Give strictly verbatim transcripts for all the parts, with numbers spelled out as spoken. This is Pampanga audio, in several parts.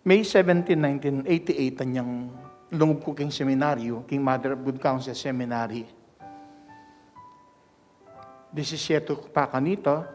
May seventeen, nineteen eighty-eight, anyang lungub ku king seminaryo, king Mother of Good Counsel Seminary. Disisiete ku pa kanita,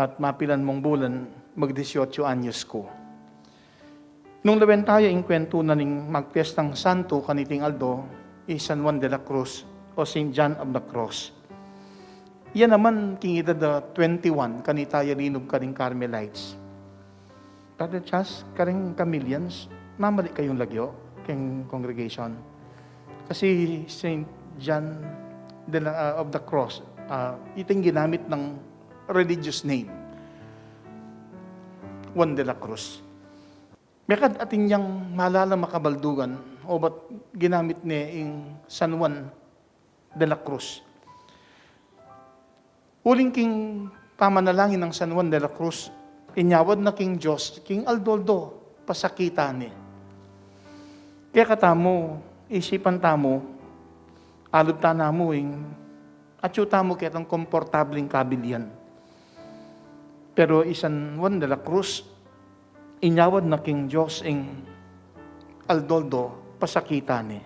at mapilan mung bulan, mag-dieciocho anyos ku. Nung lawen taya ing kwentu na ning magpiestang santo kaniting aldo, i San Juan de la Cruz o Saint John of the Cross. Iya naman king edad a twenty-one, kanita ya linub karing Carmelites. Brother Charles, karing Camilians, mamali kayung lagyu king congregation. Kasi Saint John de la, ah, of the Cross, ah, ito ing ginamit nang religious name, Juan de la Cruz. Mekad atin yang malalam a kabaldugan, obat ginamit ne ing San Juan de la Cruz. Uling king pamanalangin nang San Juan de la Cruz, inyawad na king Dios, king aldo-aldo, pasakitan ne. Kaya katamu, isipan tamu, alub ta namu ing, atyu tamu ketang komportabling kabilian. Pero i San Juan de la Cruz, inyawad na king Dios ing aldo-aldo, pasakitan ne.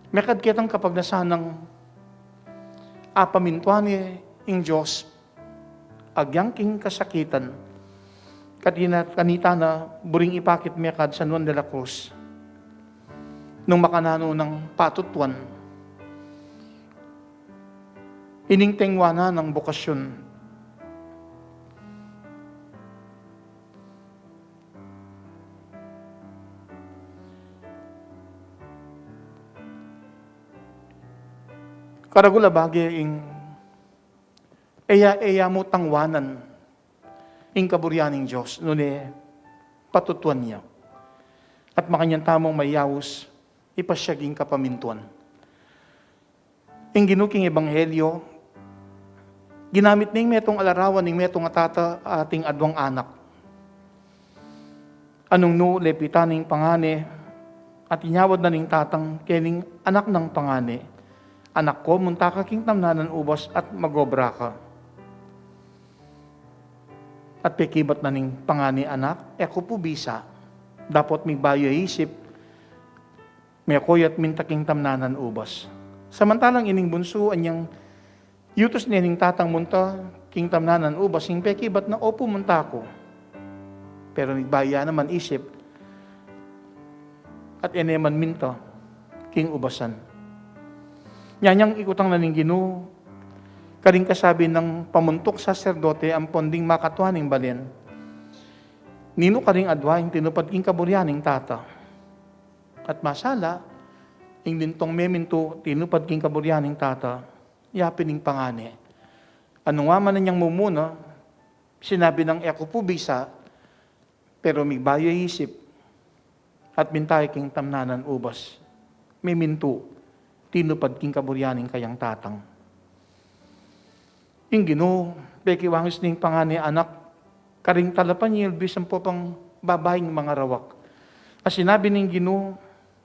Mekad ketang kapagnasan nang apamintuan ne ing Dios, agyang king kasakitan, katina, kanita na buring ipakit mekad San Juan de la Cruz. Nung makananu nang patutuan, ining tengwanan nang bokasyon. Karagul a bage ing e ya, e ya mu tangwanan ing kaburian ning Dios, nune patutuan ya. At makanyan tamung mayaus, ipasiag ing kapamintuan. Ing Ginu king Ebanghelyo, ginamit ne ing metung a larawan ning metung a tata ating adwang anak. Anung nu lepitan ne ing pangane, at inyawad na ning tatang kening anak nang pangane, "Anak ko, munta ka king tamnanan ubas at magobra ka." At pekibat na ning pangane, "Anak, e ku pu bisa. Dapot migbayu ya isip, meko ya't minta king tamnanan ubas." Samantalang ining bunsu, anyang yutus ne ning tatang munta king tamnanan ubas, ing pekibat na, "Opu, munta ku." Pero migbayu ya naman isip at e ne man minta king ubasan. Nyanyang ikutang na ning Ginu karing kasabi nang pamuntuk saserdote ampon ding makatua ning balen, "Ninu karing adwa ing tinupad king kaburian ning tata?" At masala, ing lintong memintu tinupad king kaburian ning tata, yapin ing pangane. Anu nga man anyang mumuna, sinabi nang, "E ku pu bisa," pero migbayu ya isip at minta ya king tamnanan ubas, memintu tinupad king kaburian ning kayang tatang. Ing Ginu, pekiwangis ne ing pangane, anak, karing talapanyilbis ampo pang babaing mangarawak. At sinabi ning Ginu,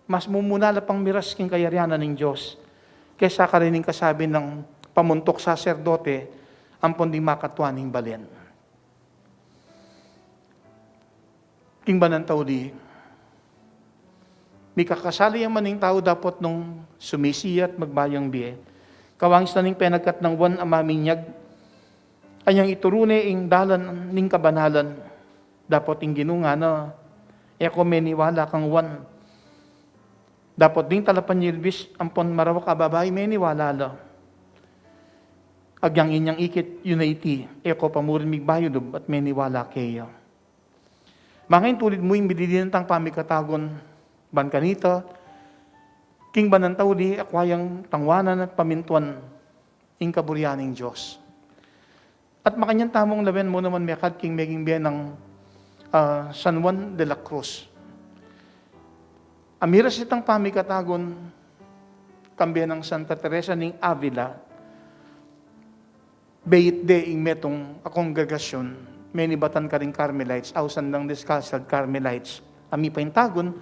mas mumuna la pang miras king kayarian ning Dios kesa karing kasabi nang pamuntuk saserdote ampon ding makatua ning balen. King banal a tau di, mikakasala ya man ing tau dapot nung sumisi ya at magbayung bie. Kawangis na ning penagkat nang Juan a maminyag, anyang ituru ne ing dalan ning kabanalan. Dapot ing Ginu ngana, "E ku meniwala kang Juan." Dapot ding talapanyilbis ampon marawak a babai meniwala la. Agyang inyang ikit yu na iti, e ku pa murin migbayulub at meniwala keya. Manga intulid mu ing mididinan tang pamikatagun, ban kanita, king banal a tau di, akwa yang tangwanan at pamintuan ing kaburian ning Dios. At makanyan tamung lawen mu naman mekad king meging bie nang, ah, San Juan de la Cruz. Amiras itang pamikatagun, kambe nang Santa Teresa ning Avila, beit de ing metung a kongregasyon, menibatan karing Carmelites, ausan dang Descalced Carmelites. Ami pa ing tagun,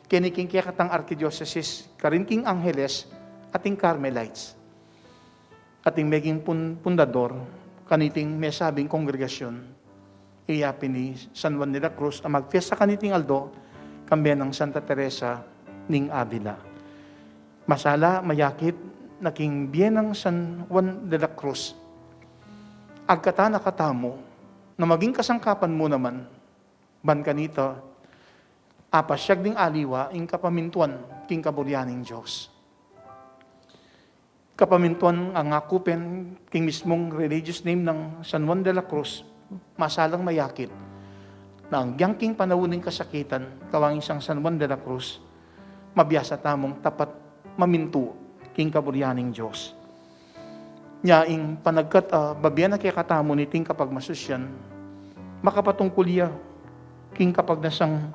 keni king kekatang arkidiosesis, karin king Angeles, ating Carmelites. At ing meging pun-, pundador kaniting mesabing kongregasyon, Iya pin i San Juan de la Cruz a magpiesta kaniting aldo, kambe nang Santa Teresa ning Avila. Masala, mayakit, na king bie nang San Juan de la Cruz, agkatan na katamu na maging kasangkapan mu naman, ban kanita, apasyag ding aliwa ing kapamintuan king kaburian ning Dios. Kapamintuan a ngaku pin king mismung religious name nang San Juan de la Cruz, masalang mayakit, na agyang king panaun ning kasakitan, kawang isang San Juan de la Cruz, mabiasa tamung tapat mamintu king kaburian ning Dios. Nya ing panagkat a babie na kekatamu niting kapagmasusyan, makapatungkul ya king kapagnasang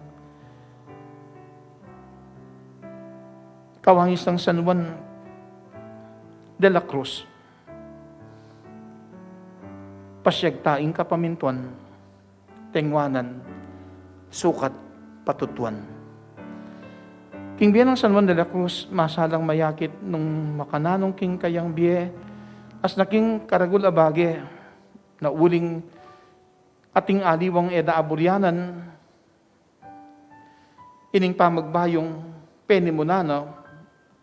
kawangis nang San Juan de la Cruz. Pasyag ta ing kapamintuan, tengwanan, sukat patutuan. King bie nang San Juan de la Cruz, masalang mayakit nung makananung king kayang bie, as na king karagul a bage, na uling ating aliwang e da aburianan ining pamagbayung penimunan na,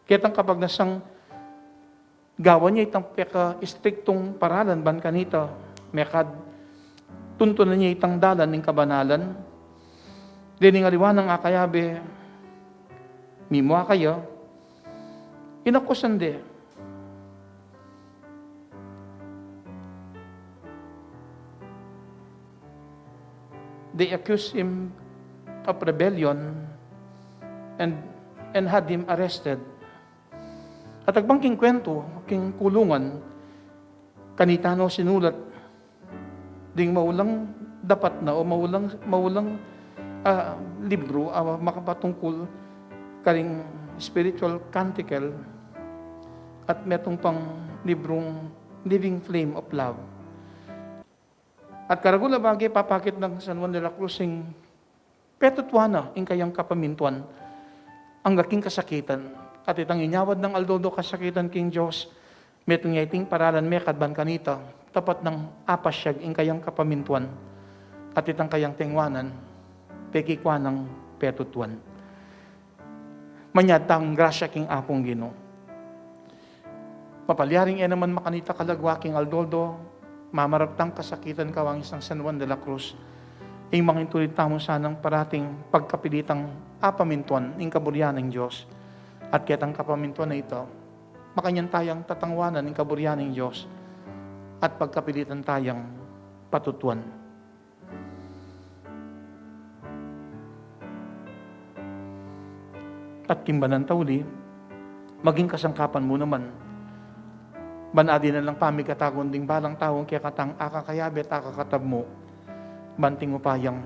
ketang kapagnasang gawan ya itang peka-istriktung paralan ban kanita, mekad tuntunan ya itang dalan ning kabanalan, dening aliwa nang akayabe, mimua kaya, inakusan de. They accused him of rebellion and, and had him arrested. At agpang king kwentu, king kulungan, kanita no sinulat ding maulang dapat na o maulang, maulang, ah, libru a makapatungkul karing spiritual canticle at metung pang librung Living Flame of Love. At karagul a bage, papakit nang San Juan de la Cruz ing petutuan na ing kayang kapamintuan angga king kasakitan. At itang inyawad nang aldo-aldo kasakitan king Dios, metung ya iting paralan mekad ban kanita, tapat nang apasyag ing kayang kapamintuan. At itang kayang tengwanan, pekikua nang petutuan. Manyad tang grasya king Apung Ginu. Mapalyaring e naman makanita kalagwa king aldo-aldo, mamarap tang kasakitan kawangis nang San Juan de la Cruz, ing mangintulid tamu sanang parating pagkapilitang apamintuan ing kaburian ning Dios. At ketang kapamintuan na ita, makanyan tayang tatangwanan ing kaburian ning Dios at pagkapilitan tayang patutuan. At king banal a tauli, maging kasangkapan mu naman. Ban adi na lang pamikatagun ding balang taung kekatang akakayabe at akakatab mu. Ban king upayang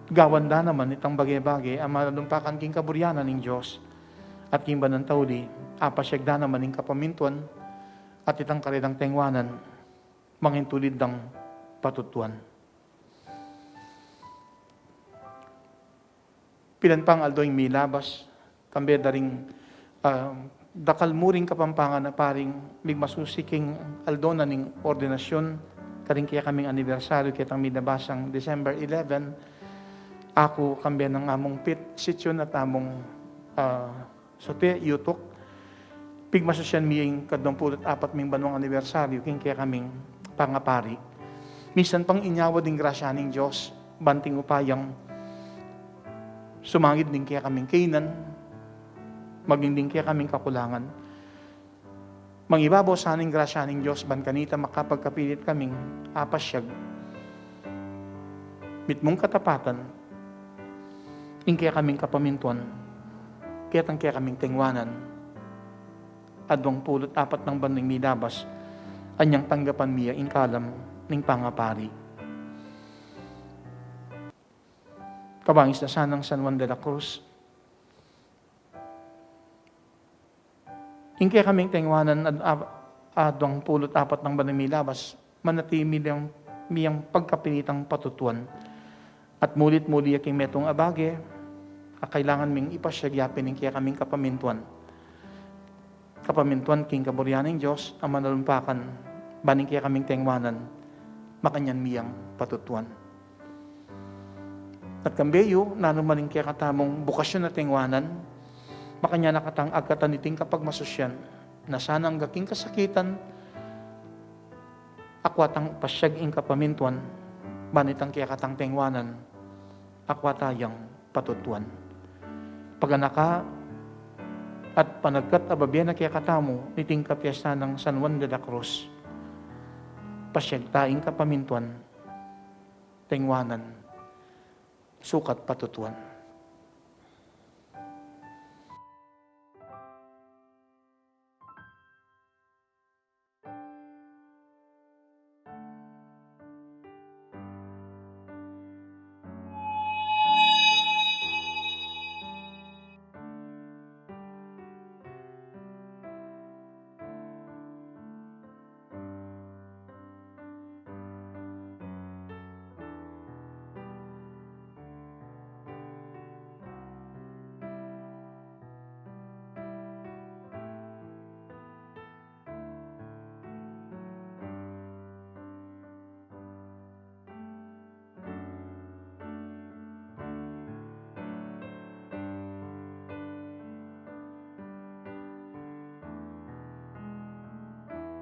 gawan da naman itang bage-bage a manalumpakan king kaburian na ning Dios. At king banal a tauli, apasyag da naman ing kapamintuan at itang karelang tengwanan mangintulid dang patutuan. Pilan pang aldo ing milabas, kambe da ring, ah, dakal mu ring Kapampangan a paring migmasusi king aldo na ning ordinasyun, karing kekaming anibersaryu ketang milabasang December eleven, aku kambe nang Among Pit Sityon at Among, ah, Sote Yutuk, pigmasusian mi ing kaduang pulu't apat ming banwang anibersaryu king kekaming pangapari. Misan pang inyawad ing grasya ning Dios, ban king upayang sumangid ding kekaming kainan, maging ding kekaming kakulangan. Mangibabaw sana ing grasya ning Dios ban kanita makapagkapilit kaming apasyag mitmung katapatan ing kekaming kapamintuan, ketang kekaming tengwanan, aduang pulu't apat nang banwang milabas, anyang tanggapan mi ya ing kalam ning pangapari. Kabangis na sanang San Juan de la Cruz, ing kekaming tengwanan ad-, ab-, aduang pulu't apat nang banwang milabas, manatili miyang, miyang pagkapilitang patutuan. At mulit-muli ya king metung a bage a kailangan ming ipasyag ya pin ing kekaming kapamintuan. Kapamintuan king kaburian ning Dios a manalumpakan, ban ing kekaming tengwanan makanyan mi yang patutuan. At kambe yu, nanu man ing kekatamung bukasyon a tengwanan, makanyan na katang agkatan iting kapagmasusyan, na sana angga king kasakitan, akwa tang pasiag ing kapamintuan, ban itang kekatang tengwanan, akwa ta yang patutuan. Paganaka at panagkat a babie na kekatamu niting kapiestan nang San Juan de la Cruz, pasiag ta ing kapamintuan, tengwanan, sukat patutuan.